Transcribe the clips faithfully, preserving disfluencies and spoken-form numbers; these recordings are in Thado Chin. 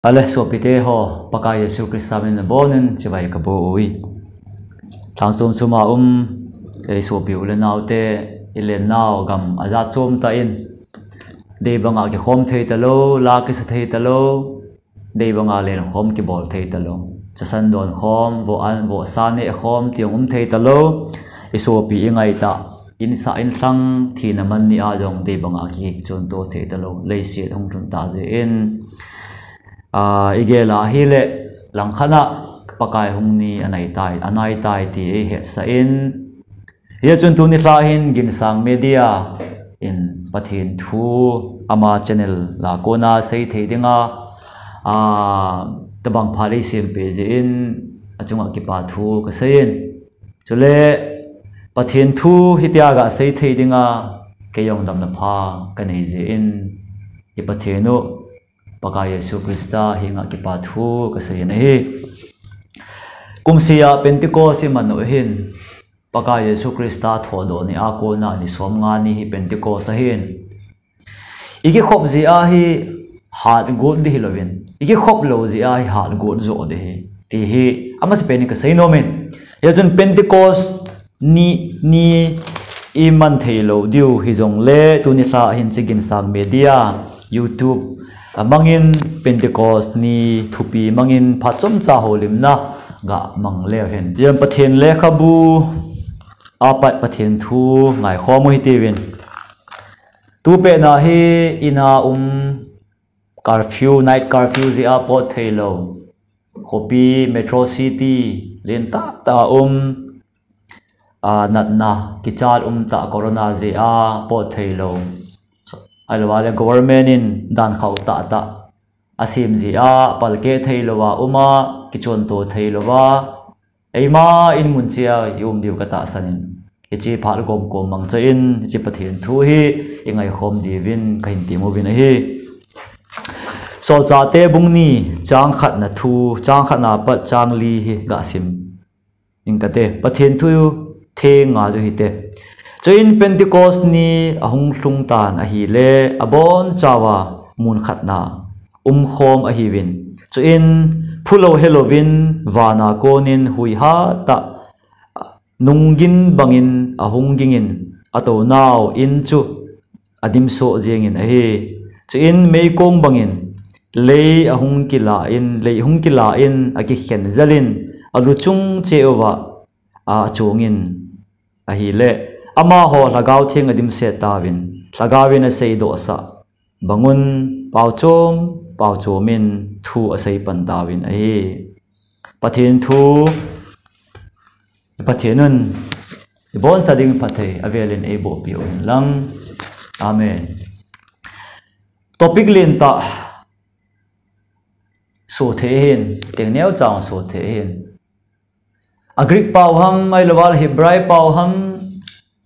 Ale, sopite ho, Pakai Jesu Christa min a bonin chibai kabol uve. Lhangchom chom a um, ei sopi u le nau te, i le nau gam a ja chom ta in, dei banga kikhom thei ta lo, la kisa thei ta lo, dei banga len khom kibol thei ta lo. Chasan don khom, vo an, vo sa ne khom, tiang um thei ta lo. I sopi i ngai ta, in sa in thlang, thina man ni a jong dei banga kichon to thei ta lo. Leiset hung thun ta je in, a, i gel a hi le, langkhat a Pakai hung ni a nai tai, a nai tai ti ei hetsa in, Hia chun tuni lha hin Ginsang Media in Pathen thu ama channel la kona sei thei dinga, a, tabang pha lei sem pe je in a chunga kipa thu ka sei in. Chule Pathen thu hitia ga sei thei dinga kei jong damna pha ka nei je in i Pathen u Pakai Jesu Christa henga kipa thu ka sei in ahi. Kumsia Pentecost i man u hin Pakai Jesu Christa thodoh ni a kona ni som nga ni hi Pentecost ahin. I kikhop jeh a hi hat got di hi lovin, i kikhop lou jeh a hi hat got jo di hi, ti hi amasa pen in ka sei nom in. Hia chun Pentecost ni, ni i man thei lo diu hi jong le, tuni lha hin chi Ginsang Media, YouTube, a mangin Pentecost ni thupi mangin phat chomcha holimna ga mang leu hen. Hia Pathen lekhabu a pat Pathen thu ngai khom u hite uvin. Tu pet na hi in a um curfew, night curfew jeh a pot thei lo. Khopi, metro city, len tah tah a um, a, natna, kichat um tah corona jeh a pot thei lo. Ahilou le government in dan khau tah tah a sem jeh a, palkeh thei lou a um a, kichon to thei lou a, eima in mun chia i um diu ka tahsan in. Hichi phat gom gom mangcha in, hichi Pathen thu hi i ngai khom diuvin ka hin ti mu uvin ahi. Solchahte bung ni, chang khat na thu, chang khat na pat chang li hi ga sim ing kate. Pathen thu theng nga chu hite. Chuin Pentecost ni a hung lhung tan ahile, a bonchauva mun khat na um khom ahiuvin. Chuin phulou helouvin vana konin huiha tah nunggin bangin a hung gingin a tonau in chu a dimsoh jengin ahi. Chuin meikong bangin lei a hung kila in, lei hung kila in a kikhen jel in a luchung cheh uva a chungin ahile, amaho Lhagao Theng a dimset tauvin, Lhagao in a seidoh sah bangun pao chom, pao chom in thu a sei pan tauvin ahi. Pathen thu, Pathen un i bonsa ding phatthei a velin ei bohpiu hen lang. Amen. Topic lentah so thei hin, teng neo chang so thei hin. A Greek pao ham, ahilouva Hebrai pao ham,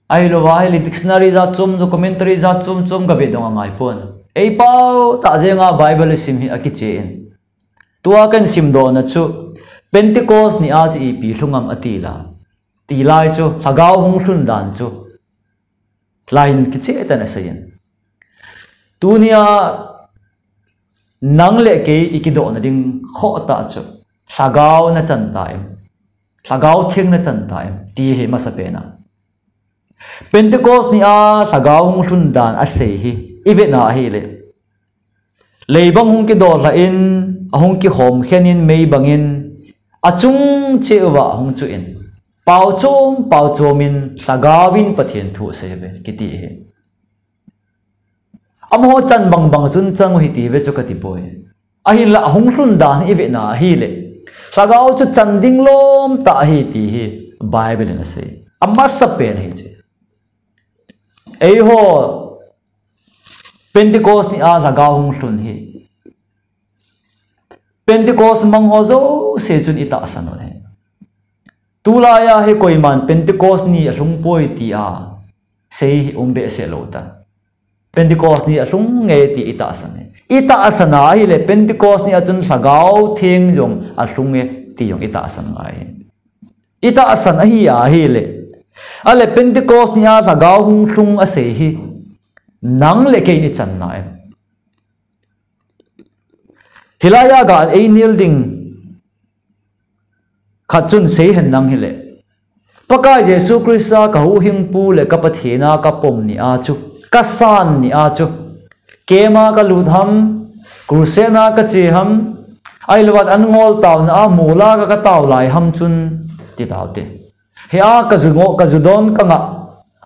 ahilouva hile dictionary jat chom chom, commentary jat chom chom ka ve dong angai pon. Ei pao tah jenga Bible i sim hi a kiche in. Tua kan simdoh na chu Pentecost ni a chu ipi lhung am ati la. Ti lai chu, Lhagao hung lhun dan chu. Lai hin kiche tan a seiyin. Tunia nang le kei i kidoh na ding khoh tah chu, Lhagao na chan ta em? Lhagao Theng na chan ta em? Ti hi masa pen a. Pentecost ni a Lhagao hung lhun dan a sei hi i ve na ahile, lei bang hung kidoh lha in, a hung kihom khen in, mei bangin a chung cheh uva hung chu in, pao chom, pao chom in Lhagao in Pathen thu a sei ve kiti hi. Amaho chan bang bang chun chang u hi ti ve chu ka ti poi. Ahinla a hung lhun dan hi i ve na ahile, Lhagao chu chan ding lom tah ahi ti hi Bible in a sei. A masa pen hi che. Eiho Pentecost ni a Lhagao hung lhun hi Pentecost mang ho jouse chun i tahsan u ahi. Tulai a hi koiman Pentecost ni a lhung poi ti a sei hi um behseh lou ta. Pentecost ni a lhung nge ti i tahsan e. I tahsan a ahile Pentecost ni a chun Lhagao Theng jong a lhung e ti jong i tahsan ngai e. I tahsan ahi a ahile, ahile Pentecost ni a Lhagao hung lhung a sei hi nang le kei in i chan na em? Hilai a ga ei nil ding khat chun sei hen lang hile, Pakai Jesu Christa ka huhhingpu le ka Pathen a ka pom ni a chu, ka san ni a chu, camp a ka lut ham, crusade a ka che ham, ahilouva an ngol taona a mol a ka, ka tao lai ham chun, ti tao te. Hia ka ju ngo, ka ju don ka ngah.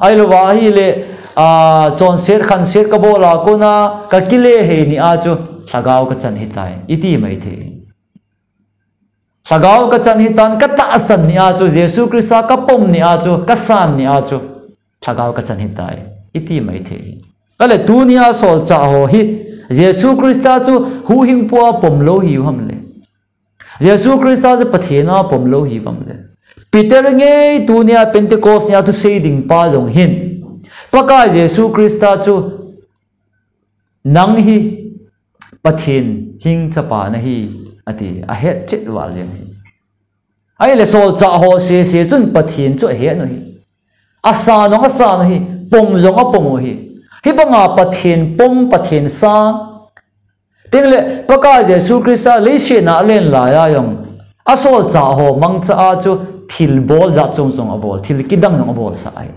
Ahilouva ahile, a, chonset khanset ka bol a kona ka kile hei ni a chu lhagao ka chan hitai, iti mai thei. Lhagao ka chan hitan, ka tahsan ni a chu, Jesu Christa ka pom ni a chu, ka san ni a chu lhagao ka chan hitai, iti mai thei. Ahile tunia solchah ho hi Jesu Christa chu huhhingpu a pom lou hiu ham le, Jesu Christa chu Pathen a pom lou hiu ham le, Peter ngei tunia Pentecost nia thusei ding pa jong hin, Pakai Jesu Christa chu, nang hi Pathen hing chapa nahi, ati, ahet chet val jeng hi. Ahile solchah ho sese chun Pathen chu ahet u hi. Asan jong asan u hi, pom jong apom u hi. Hibanga Pathen pom, Pathen san, tengle Pakai Jesu Christa leiset a alen lai a jong, asolchah ho mangcha a chu thil bol jat chom chom abol, thil kidang jong abolsah ahi.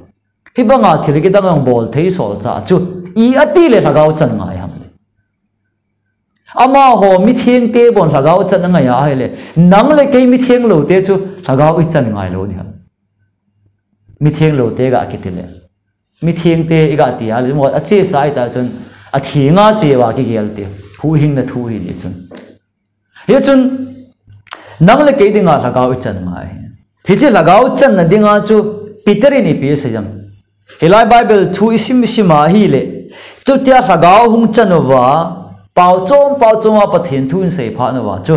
Hibanga thil kidang jong bol thei solchah chu, i ati le lhagao chan ngai ham? Amaho mithengte bon lhagao chan angai a ahile, nang le kei mitheng loute chu lhagao i chan ngai lou ding ham? Mitheng loute ga kiti le, mithengte i ga ti a le, mo achesa ahita chun, athenga cheuva kigel te, huhhingna thu hi ni chun. Hichun, nang le kei dinga lhagao i chan ngai. Hiche lhagao channa dinga chu Peter in ipi asei em? Hilai Bible thu isim isim a ahile, tutia lhagao hung chan uva, pao chom pao chom a Pathen thu in seiphat uva chu,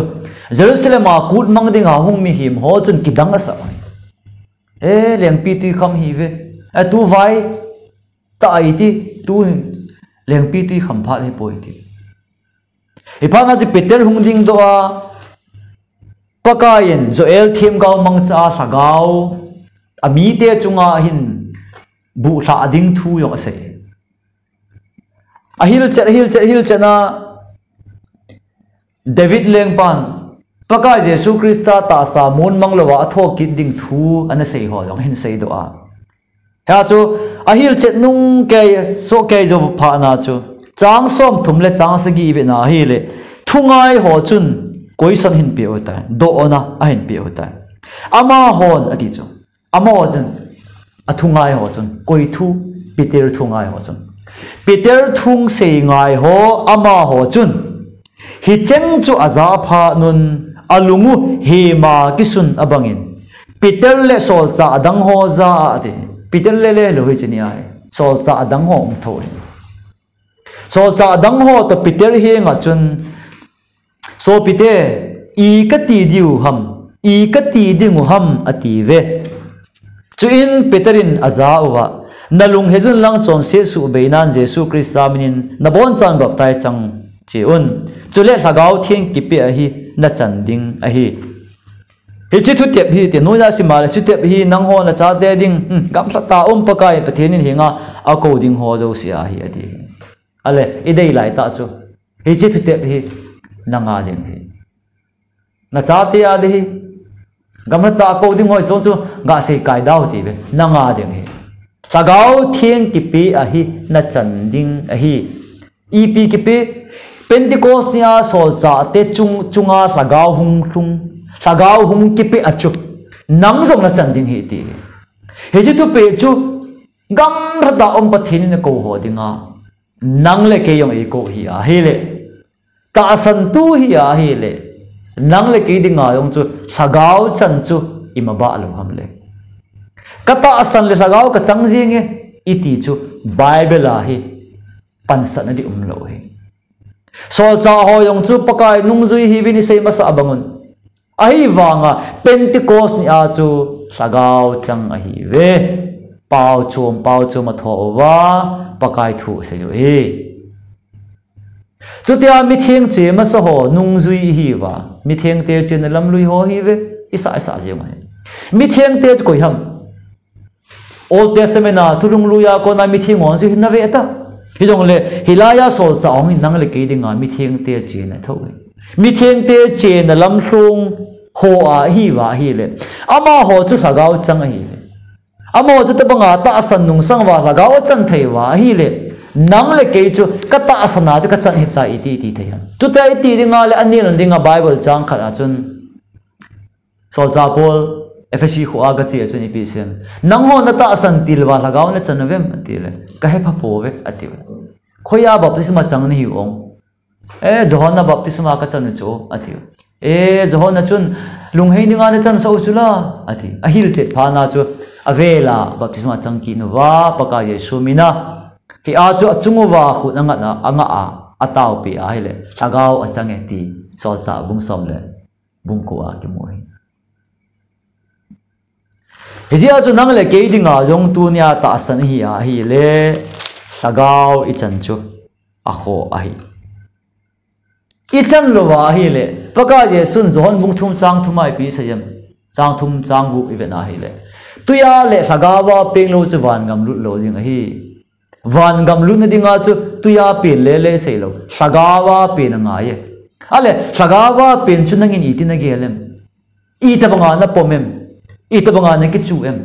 Jerusalem a kut mang dinga hung mihem ho chun kidang asah u hi. E, lengpi twikham hi ve. E, tu vai tah iti, tu lengpi twikham phat hipoi ti. Hiphat a chu Peter hung dingdoh a, Pakai in Joel themgao mangcha a lhagao amite chunga ahin buhlhah ding thu jong asei. Ahilchet, ahilchet, ahilchet a, David lengpan, Pakai Jesu Christa tahsa mun mang louva athokit ding thu ana sei ho jong ahin seidoh a. Hia chu, ahilchet nung kei, sohkei jou phat na chu, chang somthum le chang sagi i vet na ahile, thungai ho chun question ahin peh u tai, dohna ahin peh u tai. Amahon ati chu, amaho chun, athungai ho chun, koi thu, Peter thungai ho chun. Peter thu sei ngai ho, amaho chun, hicheng chu aja phat un, alung u hema kisun abangin, Peter le solchah adang ho ja a ati. Peter le le lou hiche ni ahi. Solchah adang ho um tho hi. Solchah adang ho toh Peter henga chun, sopite, i kati diu ham, i kati dingu ham ati ve. Chuin Peter in aja uva, nalung hejun lang chonset suhbeinan Jesu Christa minin nabonchan baptize chang che un. Chule lhagao theng kipeh ahi nachan ding ahi. Hiche thutep hi, ti noiya sim a le, thutep hi nangho nachate ding, hmm, gamlhatah a um Pakai Pathen in henga akou ding ho jouse ahi ati. Ale, idei laitah chu, hiche thutep hi nanga ding ahi. Nachate a ding ahi. Gamlhatah a kou ding ho chun chu, gasei kai dau ti ve, nanga ding ahi. Lhagao theng kipeh ahi nachan ding ahi. Ipi kipeh, Pentecost nia solchahte chung, chunga lhagao hung lhung, lhagao hung kipeh a chu, nang jong nachan ding ahi ti. Hiche thupeh chu, gamlhatah a um Pathen in akou ho dinga, nang le kei jong eikou hi ahile, tahsan tu hi ahile, nang le kei dinga jong chu lhagao chan chu ima bah lou ham le. Katahsan le lhagao kachang jenge, iti chu Bible a hi pansatna ding umlou hi. Solchah ho jong chu Pakai nungjui hiuvin isei masah bangun. Ahivanga Pentecost nia chu lhagao chang ahiuve. Pao chom, pao chom atho uva, Pakai thu asei u hi. Chutia mitheng che masa ho nungjui ihiuva, mithengte chenna lamlui ho ihiuve, isah, isah jeng u hi. Mithengte chu koi ham? Old Testament a thulhung lui a kona mitheng ho chu hin nave ta. Hijongle, hilai a solchah hung hin nang le kei dinga mithengte chenna atho u hi. Mithengte chena lamlhong ho a ahi uva ahile, amaho chu lhagao chang ahi. Amaho chu tabanga tahsan nungsang uva lhagao achan thei uva ahile, nang le kei chu katahsan a chu kachan ahitai iti, iti thei ham? Chutia iti dinga le anel dinga Bible chang khat a chun, Solchah Paul Ephesi kho a gache a chun ipi asei em? Nangho natahsan til uva lhagao nachan uvem? Atile, kahepha pouve, atiuve. Khoiya baptisma chang nahiu ong? E, Johana baptisma kachan u chu, atiu. E, Johana chun lunghei dinga nachansah u chu la, ati. Ahilchet phat na chu avela baptisma achang kit uva, Pakai Jesu mina hia chu achung uva khut angat a, anga a, ataopi ahile, lhagao achang e ti Solchah bung som le bung ko a kimu ahi. Hijeh a chu nang le kei dinga jong tunia tahsan ahi ahile, lhagao ichan chu akhoh ahi. Ichan louva ahile, Pakai Jesun John bung thum chang thum a ipi asei em? Chang thum chang gup ivet na ahile, tuiya le lhagao a peng lou chu vangam lut lou ding ahi. Vangam lutna dinga chu tuiya pen lele seilou, lhagao a pen angai e. Ale, lhagao a pen chu nangin iti nagel em? Itobanga napom em? Itobanga nakichu em?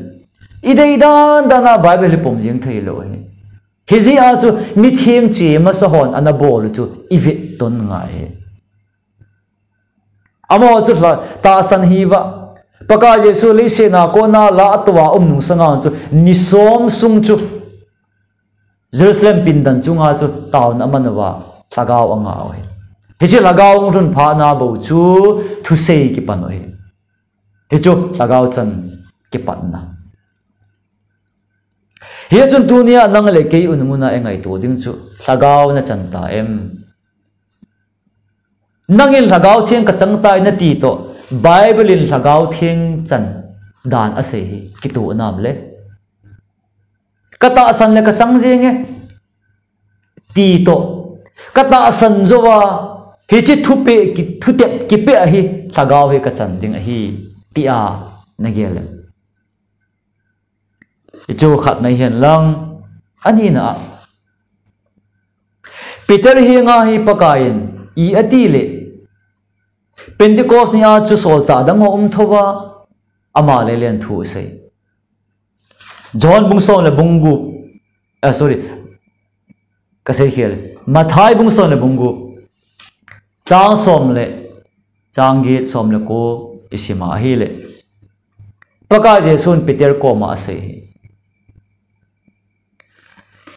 Idei dan dan a Bible hi pom jeng theilou ahi. Hijeh a chu mitheng che masa hon anabol u chu ivet ton ngai ahi. Amaho chu lha-, tahsan ahiuva, Pakai Jesu leiset a kona la atoh a um nungsang a chu ni som sung chu Jerusalem pindan chunga chu taona aman uva, lhagao angah u ahi. Hiche lhagao ahung lhun phat na bou chu thusei kipan u ahi. Hichu lhagao chan kipatna. Hichun tunia nang le kei un muna eingaito ding chu, lhagao nachan ta em? Nangin lhagao theng kachang tai nati toh, Bible in lhagao theng chan dan asei hi kitoh nam le? Katahsan le kachang jeng e ti toh, katahsan jouva hiche thupeh ki-, thutep kipeh a hi lhagao hi kachan ding ahi, tia nagel em? Hichu khatna hihen lang, anina a, Peter henga hi Pakaiyin i ati le, Pentecost nia chu solchah dang ho um thouva, ama le len thu asei. John bung som le bung gup, ah, sorry, kasei khel. Matthai bung som le bung gup, chang som le, chang get, som le ko isim a ahile, Pakai Jesun Peter koma asei hi,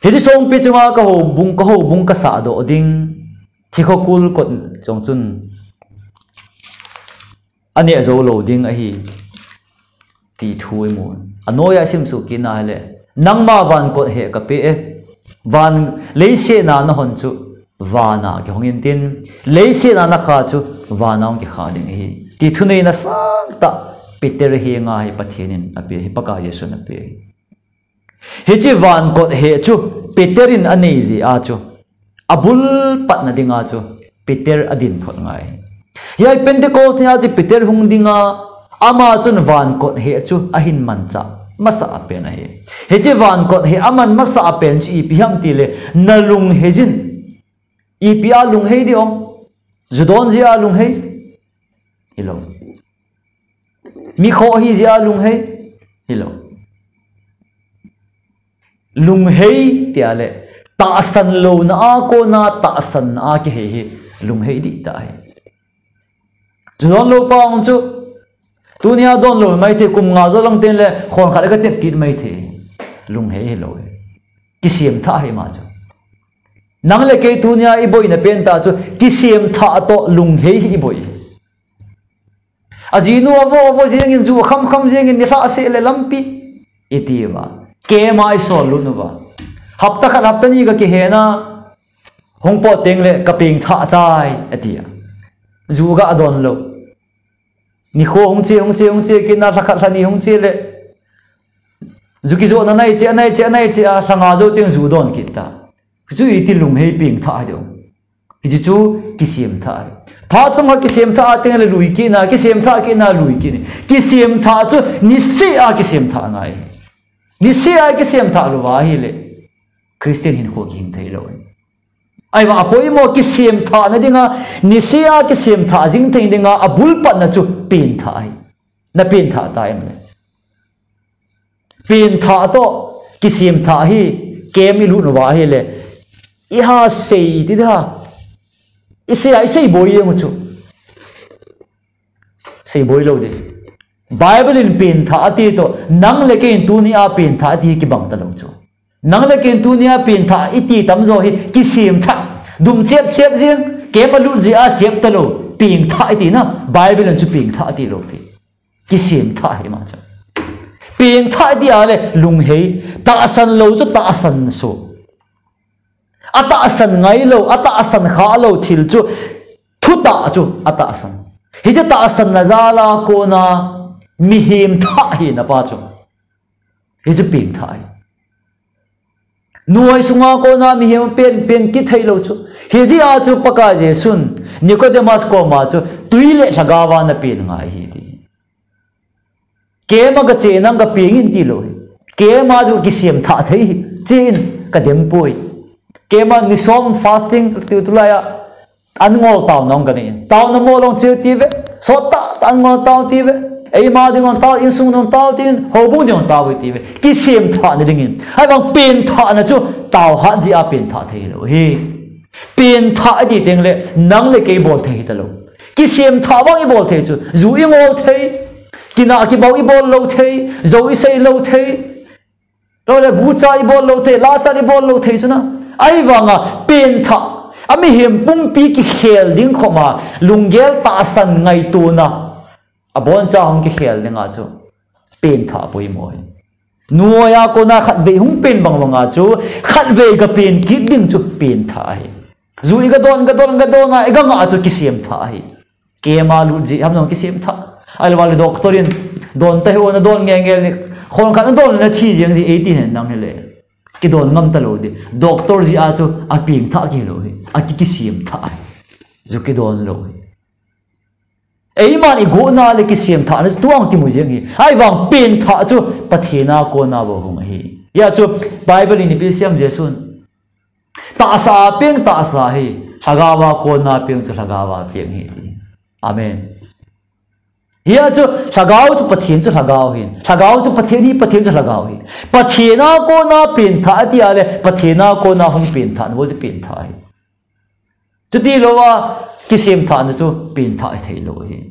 hiche songpi chunga kahoubung, kahoubung kasahdoh ding, thikho kul kot jong chun aneh jou lou ding ahi, ti thu imu. Anoiya isim suh kit na ahile, nangma van kot heh kapeh e. Van, leiset a nahon chu vana kihong intin, leiset a nakha chu vana hung kikha ding ahi, ti thuneina sangtah Peter henga hi Pathen in apeh, hi Pakai Jesun apeh. Hiche van kot heh chu Peter in anei jeh a chu, abul patna dinga chu Peter adin phot ngai. Hiche Pentecost nia chu Peter hung dinga, ama chun van kot heh chu ahin manchah masah pen ahi. Hiche van kot heh aman masah pen chu ipi ham tile, nalunghei jin. Ipi a lunghei ding ham? Ju don jeh a lunghei? Hilou. Mi khoh hi jeh a lunghei? Hilou. Lunghei tia le, tahsan louna a kona tahsanna a kihei hi lunghei dihtah ahi. Ju don lou pa hung chu, tunia don lou maithei, kum nga jou lang tengle khon khat a katep kit maithei. Lunghei hilou. Kisem thah ahi ama chu. Nang le kei tunia iboina pentah chu, kisem thah toh lunghei hi iboi. Ajinu avo, avo jengin, ju akham kham jengin, nilhah seh le lampi iti uva, kema isol lut uva. Hapta khat, hapta ni kakihena, hung pot tengle kapeng thah tai, ati a. Ju ga adon lou. Nikho hung che, hung che, hung che kit na, lha khat lha ni hung che le, ju kijohna nai che, nai che, nai che a, lha nga jou teng ju don kit ta. Chu iti lunghei peng thah diu. Hiche chu kisem thah ahi. Phat chomkhat kisem thah a tengle lui kit na, kisem thah kit na lui kit ni. Kisem thah chu niseh a kisem thah ngai. Niseh a kisem thah louva ahile, Christian hinkho kihin thei lou. Ahivang apoimo kisem thah na dinga, nisea kisem thah jing thei dinga, abul patna chu pen thah ahi. Na pen thah ta em le. Pen thah toh, kisem thah hi, kem i lut uva ahile. I ha sei ti da. I sei a, i sei boi jeng u chu. Sei boi lou di. Bible in pen thah ati toh, nang le kei in tunia pen thah ati hi kibang talou chu. Nang le kei in tunia pen thah iti tamjo hi kisem thah. Dum chep chep jeng, kem a lut jeh a chep talou. Pen thah iti na, Bible in chu pen thah ati lou pi. Kisem thah hi ma chu. Pen thah iti a le lunghei, tahsan lou chu tahsan so. Atahsan ngai lou, atahsan kha lou thil chu, thutah chu atahsan. Hiche tahsan na jal a kona mihem thah hina pa chu. Hichu pen thah ahi. Nuai sunga kona mihem pen, pen kithei lou chu. Hijeh a chu Pakai Jesun Nicodemus koma chu tui le lhagao a na pen ngai ahi ti. Keima ka che nang ka peng in ti lou hi. Keima chu kisem thah thei hi. Che in ka dem poi. Keima ni som fasting tu, tulai a an ngol tao nang ka nei. Tao na mo long che ti ve. So ta, ta an ngol tao ti ve. Eima ding on tao, insung ding tao tin, houbung ding tao ti ve. Kisem thah na dingin. Ahivang pen thah na chu tao hat jeh a pen thah thei lou hi. Pen thah ati teng le, nang le kei bol thei talou. Kisem thah vang i bol thei chu, ju i ngol thei, kina kibau i bol lou thei, jo i sei lou thei, lou le gucha i bol lou thei, lachat i bol lou thei chu na. Ahivanga pen thah, a mihem pumpi kikhel ding khoma, lunggel tahsan ngaitona, aboncha hung kikhel dinga chu, pen thah poimo hi. Nuai a kona khatvei hung pen bang banga chu, khatvei ka pen kit ding chu pen thah ahi. Ju i ka don, ka don, ka don a, i ka ngah chu kisem thah ahi. Keima lut jeh ham jong kisem thah. Ahilou le doctor in don ta hi o na don nge nge ni. Khon khat na don na thi jeng di eighteen hen nang hi le. Kidon ngam talou di. Doctor jeh a chu a pen thah kilou hi. A ki kisem thah ahi. Ju kidon lou hi. Eiman i gona le kisem thah na tuang ti mu jeng hi. Ahivang pen thah chu Pathen a kona bou hung ahi. Hia chu Bible in ipi siam Jesun. Tahsa a peng tahsa hi, lhagao a kona peng chu lhagao a peng hi. Amen. Hia chu lhagao chu Pathen chu lhagao hin. Lhagao chu Pathen hi, Pathen chu lhagao hi. Pathen a kona pen thah ati a le, Pathen a kona hung pen thah, na bou chu pen thah hi. Chuti lou a, kisem thah na chu pen thah thei lou hi.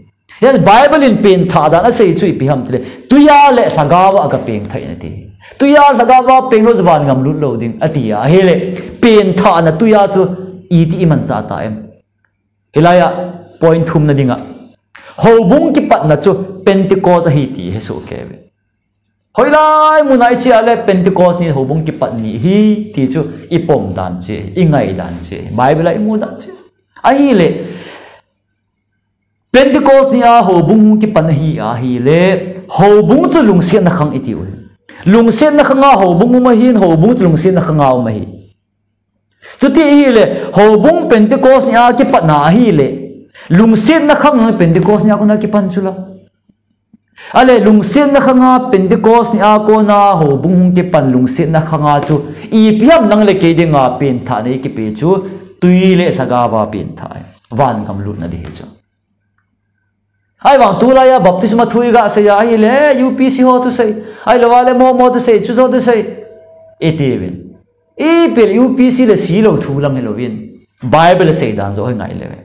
Hia Bible in pen thah dan a sei chu ipi ham ti le, tui a le lhagao a ka peng thah in ati. Tui a lhagao a peng lou chu van ngam lut lou ding ati a. Hile, pen thah na tui a chu iti i mancha ta em. Hilai a point thum na dinga. Houbung kipatna chu Pentecost ahi ti he soh kei ve. Hoilai muna i che a le Pentecost ni houbung kipat ni hi ti chu i pom dan che, i ngai dan che, Bible a i mu dan che. Ahile, Pentecost ni a houbung hung kipan ahi ahile, houbung chu lungsetna khang i ti u hi. Lungsetna khang a houbung um ahin, houbung chu lungsetna khang a um ahi. Chuti ahile, houbung Pentecost ni a kipatna ahile, lungsetna khang Pentecost ni a kona kipan chu la. Ale, lungsetna khang a Pentecost ni a kona houbung hung kipan lungsetna khang a chu, ipi ham nang le kei dinga pen thah na i kipe chu, tui le lhagao a pen thah. Van ngam lut na di hi chu. Ahivang tulai a baptisma thu i ga sei a ahile, U P C ho thusei. Ahilou a le mo mo thusei, chu jo thusei. I ti uvin. Ipi le U P C le si lou thu lang hilou vin. Bible sei dan jo hi ngai le ve.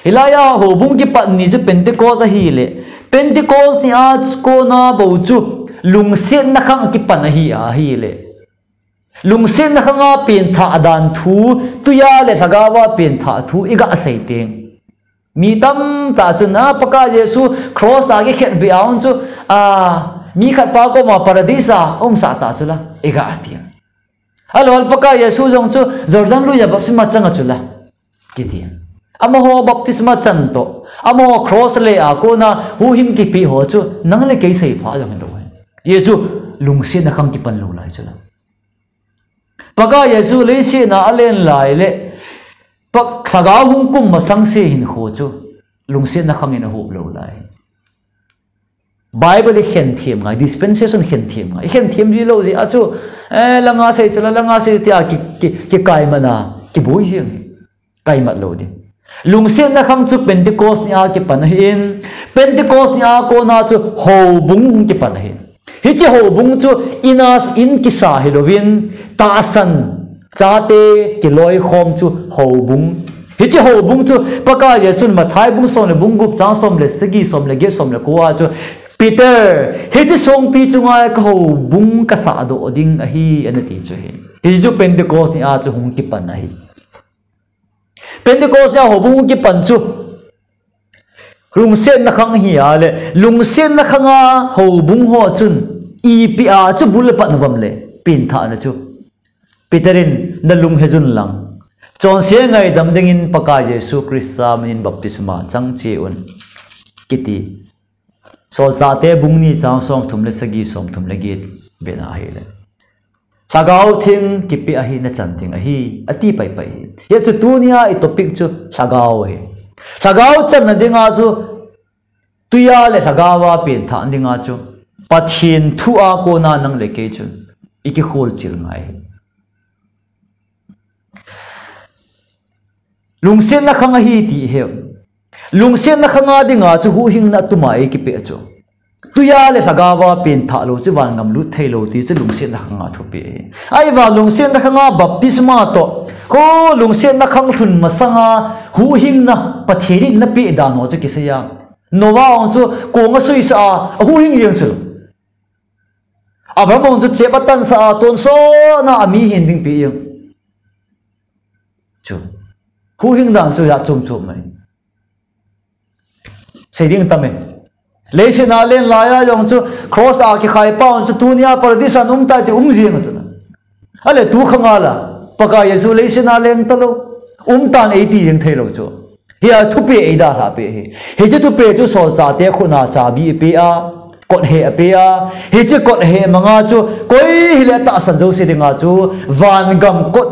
Hilai a houbung kipat ni chu Pentecost ahile. Pentecost ni a kona bou chu lungsetna khang kipan ahi ahile. Lungsetna khang a pen thah dan thu, tui a le lhagao a pen thah thu, i ga sei teng. Mi tamtah chun, a, Pakai Jesu cross a kikhetbeh a um chu, a, mi khat pa koma paradise a umsah ta chu la, i ga ti. Ahilou le Pakai Jesu jong chu Jordan lui a baptisma chang a chu la, kiti. Amaho baptisma chan toh, amaho cross le a kona huhhing kipe ho chu, nang le kei seipha jong hilou. Hia chu lungsetna khang kipan lou lai chu la. Pakai Jesu leiset a alen lai le, Pak lhagao hung kum masang se hinkho chu, lungsetna khang in ahop lou lai. Bible i khen them ngai, dispensation khen them ngai. I khen them ji lou jeh a chu, eh, langa sei chu la, langa sei tia ki, ki, kikai man a, kiboi jeng hi. Kaimat lou ding. Lungsetna khang chu Pentecost ni a kipan ahin, Pentecost ni a kona chu houbung hung kipan ahin. Hiche houbung chu in a in kisa hilouvin, tahsan chate kiloikhom chu houbung. Hiche houbung chu Pakai Jesun Mathai bung som le bung gup chang som le sagi, som le get, som le ko a chu Peter, hiche songpi chunga ka houbung kasahdoh ding ahi, anati chu ahi. Hichu Pentecost ni a chu hung kipan ahi. Pentecost ni a houbung hung kipan chu lungsetna khang hi a le, lungsetna khanga houbung ho chun ipi a chu bul le pat na uvam le, pengthahna chu. Peter in, nalung hejun lang, chonse ngaidam dingin Pakai Jesu Christa minin baptisma chang cheh un, kiti. Solchahte bung ni chang som thum le sagi, som thum le get vena ahile, Lhagao Theng kipe ahi nachan ding ahi, ati paipai hi. Hichu tunia i topic chu Lhagao ahi. Lhagao channa dinga chu, tuia le Lhagaova pengthah dinga chu, Pathen thu a kona nang le kei chun i kikholchil ngai hi. Lungsetna khang ahi ti hi. Lungsetna khanga dinga chu huhhingna tuma eikipeh chu, tuia le Lhagaova pengthah lou chu vangam lut theilou ti chu lungsetna khanga thupi hi. Ahivang lungsetna khanga baptisma toh, ko lungsetna khang lhun masanga huhhingna Pathen in napeh dan ho chu kisei a. Noah hung chu kong asuisah a, ahuhhing jeng chu. Abraham hung chu chep atansah a, tonsot na a mi hin ding pe jeng chu. Huhhing dan chu ja chom chom mai. Sei ding tam e. Leiset a len laiya jong chu cross a kikhaipa hung chu tunia Paradise a um tai ti um jeng tu na. Ale tu khanga la, Pakai Jesu leiset a leng talou, um tan eiti jeng theilou chu. Hia thupi eidalhah peh hi. Hiche thupi chu solchahte khut a chabi apeh a, kot heh apeh a. Hiche kot heh manga chu koi hile tahsan jouse dinga chu vangam kot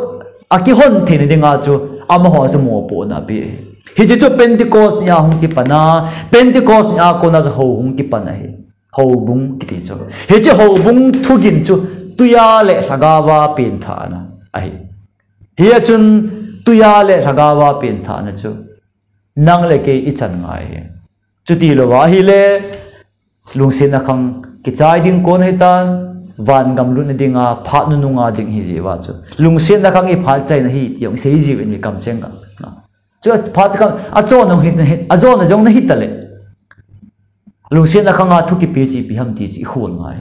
akihon theina dinga chu amaho chu mopohna apeh hi. Hiche chu Pentecost ni a hung kipan a, Pentecost ni a kona chu hou hung kipan ahi. Houbung kiti chu. Hiche houbung thugin chu tuia le Lhagaova pengthahna ahi. Hia chun tuia le Lhagaova pengthahna chu nang le kei i chan ngai hi. Chuti louva ahile, lungsetna khang kichai ding kon ahitan, vangam lutna dinga phat nununga ding ahi jeh uva chu. Lungsetna khang i phat chaina ahi ti jong i sei jiuvin i kamcheng ka. Chu phat khang, achonna jong hi, achonna jong nahi tale, lungsetna khanga thu kipe chu ipi ham ti chu i khol ngai.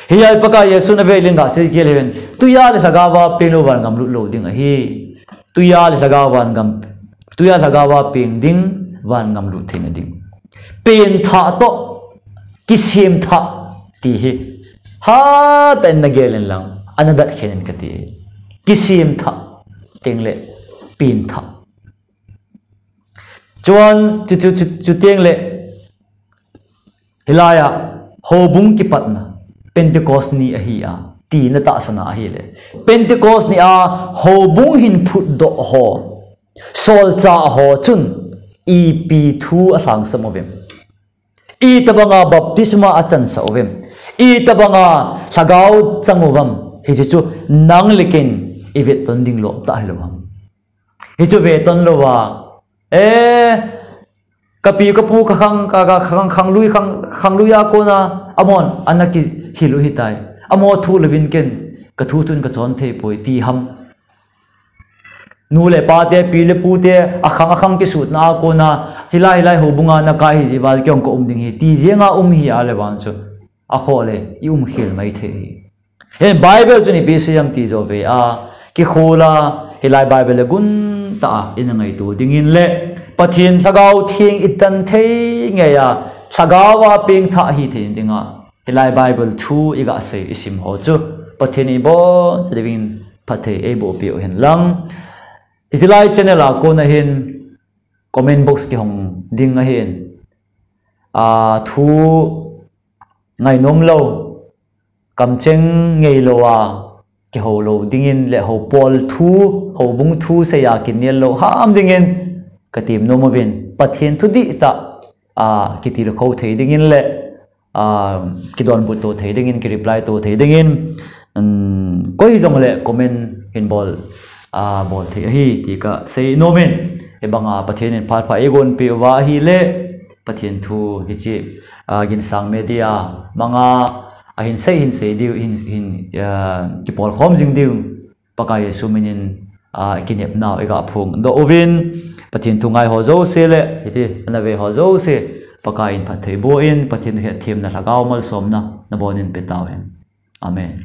Hia Pakai Jesun avel in gasei kit leu hen, tuia le Lhagaova peng lou vangam lut lou ding ahi. Tuia le Lhagaova vangam, tuia Lhagaova peng ding, vangam lut theina ding. Pengthah toh kisemthah ti hi hatah in nagel in lang, ana datkhen in kati. Kisemthah teng le pengthah. Chuan chu, chu, chu, chuteng le, hilai a houbung kipatna Pentecost ni ahi a, tina tahsan a ahile, Pentecost ni a houbung hin phutdoh ho, solchah ho chun ipi thu alhangsam uvem? Itobanga baptisma achansah uvem? Itobanga Lhagao chang uvam? Hiche chu nang le keiin i vetton ding lom tah hilou ham? Hichu veton louva, e, kapi kapu kakhang, ka, ka, khang, khanglui, khang, khanglui a kona amahon ana kihil u hitai. Amaho thu louvin ken kathu thun kachon thei poi ti ham? Nu le pate, pi le pute, akhang akhang kisutna a kona, hilai, hilai houbunga nakai hi jeh uva kei jong ka um ding ahi ti jenga um hi ahile vang chu, akhoh le i um khel mai thei hi. Hin Bible chun ipi asei ham ti joh ve a, kikhol a, hilai Bible le guntah a i na ngaito dingin le, Pathen Lhagao Theng i tan thei ngei a, Lhagao a pengthah hi thei dinga, hilai Bible thu i gasei i sim ho chu, Pathen in ibonchauvin phatthei eiboh peh u hen lang. Hiche lai channel a kona hin comment box kihong ding ahin, a, thu ngainom lou, kamcheng ngei lou a, kihou lou dingin le hou pawl thu, houbung thu sei a kinel lou ham dingin ka temnom uvin, Pathen thu dihtah a, kitilkhou thei dingin le, a, kidonbut to thei dingin, kireply to thei dingin, um, koi jong le comment hin bol a, bol thei ahi ti kasei nomin, hibanga Pathen in phat pha eigonpeh uva ahile, Pathen thu hiche, a, Ginsang Media manga ahin sei, hin sei diu, hin, hin, a, kipolkhom jing diu, Pakai Jesu minin, a, kinepnau iga phongdoh uvin, Pathen thu ngai ho jouse le, hiti, ana ve ho jouse, Pakai in phatthei boh in, Pathen hetthem na lhagao malsomna, nabon in pe tauhen. Amen.